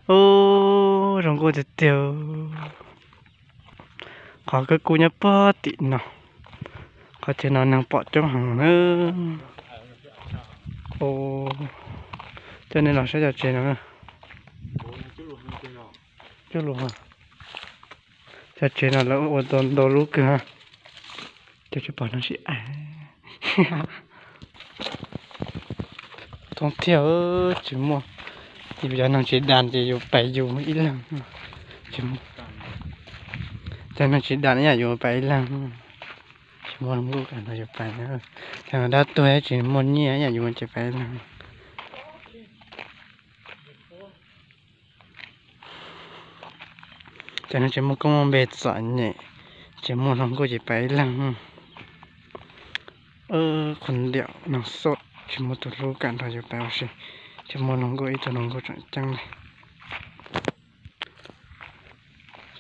Ub, zoo nkauj tiag tiag. Qhov kawg kuj nyob puag tim no. Qhov chaw no neeg pom coob heev na. Coj nej los saib cov tsev no. Cov tsev no lawv ua tau ntau lub kawg. Cov tsis pom no sib aim. Thoob thiab tsis muaj. Yus cov neeg tsis das ces yus pais yus ib leeg. Cov neeg tsis das ib yam yus pais ib leeg. Tsis muaj hluas nkauj kam nrog yus pais na. Cov dab tuag tsis muaj nyiaj ib yam yus ces pais ib leeg. Cov no tsis muaj koob muaj npe txom nyem, tsis muaj hluas nkauj ces pais ib leeg. Qhov ntiam no xoj tsis muaj tus hlub kam nrog yus pais ua si, tsis muaj hluas nkauj ib tug hluas nkauj tseem ceeb li.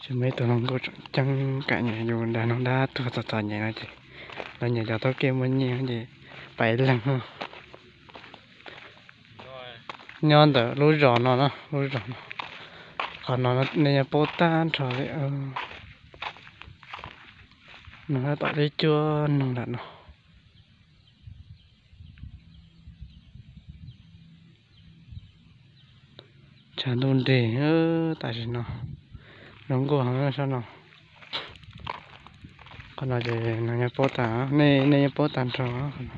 Tsis muaj ib tug hluas nkauj tseem ceeb kam nyiam yus dag no dab tuag txom txom nyem no ces lawv nyiam cov tub kej muaj nyiaj ces pais ib leeg. Nyob ntawm lub zos no na, lub zos no, qhov no nej yuav paub tag nrho li. No tom teb cuab noog ntawm no. Tshav ntuj nrig tam sim no, zoo nkauj heev sab no. Qhov no ces nws yuav paub tag, nej yuav paub tag nrho qhov no.